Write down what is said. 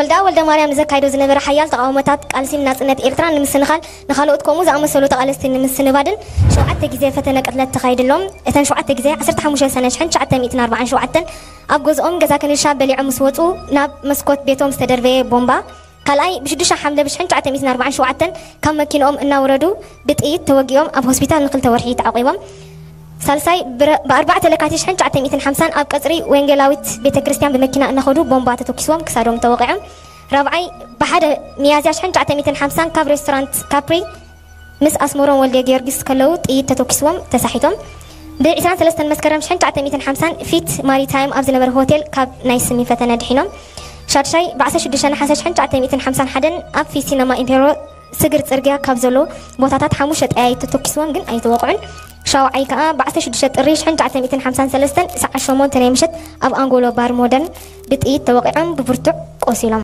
ወልደኣ ወልደ ማርያም ንዘካይዶ ዝነበረ ሓያል ተቓውሞታት ቃልሲ ንናጽነት ኤርትራ ንምስንኻል ንኻልኦት ከምኡ ዝኣመሰሉ ተቓለስቲ ንምስንባድን ሸውዓተ ግዜ ፈተነ ቅትለት ተኻይድሎም። እተን ሸውዓተ ግዜ ዓሰርተ ሓሙሽተ ሰነ ሽሕን ትሽዓተ ሚእትን ኣርባዓን ሸውዓተን ኣብ ገዝኦም ገዛ ክንሻ በሊዖም ምስ ወጹ ናብ መስኮት ቤቶም ዝተደርበየ ቦምባ ካልኣይ ብሽዱሽተ ሓምለ ብሽሕን ትሽዓተ ሚእትን ኣርባዓን ሸውዓተን ካብ መኪንኦም እናወረዱ ብጥይት ተወጊኦም ኣብ ሆስፒታል ንክልተ ወርሒ ተዓቂቦም። ሳልሳይ ብኣርባዕተ ለካቲት ሽሕን ትሽዓተ ሚእትን ሓምሳን ኣብ ቀጽሪ ወንጌላዊት ቤተ ክርስቲያን ብመኪና እናኸዱ ቦምባ ተተኪስዎም ክሳዶም ተወቂዖም። ራብዓይ ብሓደ ሚያዝያ ሽሕን ትሽዓተ ሚእትን ሓምሳን ካብ ሬስቶራንት ካፕሪ ምስ ኣስመሮም ወልደ ጊዮርጊስ ከለዉ ጥይት ተተኪስዎም ተሳሒቶም። ብ23 መስከረም ሽሕን ትሽዓተ ሚእትን ሓምሳን ፊት ማሪታይም ኣብ ዝነበረ ሆቴል ካብ ናይ ስሚ ፈተነ ድሒኖም። ሻድሻይ ብ16 ነሓሰ ሽሕን ትሽዓተ ሚእትን ሓምሳን ሓደን ኣብ ፊት ሲነማ ኢምፔሮ ስግር ጽርግያ ካብ ዘሎ ቦታታት ሓሙሽተ ጠያይት ተተኪስዎም ግን ኣይተወቕዑን። ሻውዓይ ከኣ ብ16 ጥሪ ሽሕን ትሽዓተ ሚእትን ሓምሳን ሰለስተን ሰዓት ሸሞንተ ናይ ምሸት ኣብ ኣንጎሎ ባር ሞደርን ብጥይት ተወቒዖም ብብርቱዕ ቆሲሎም።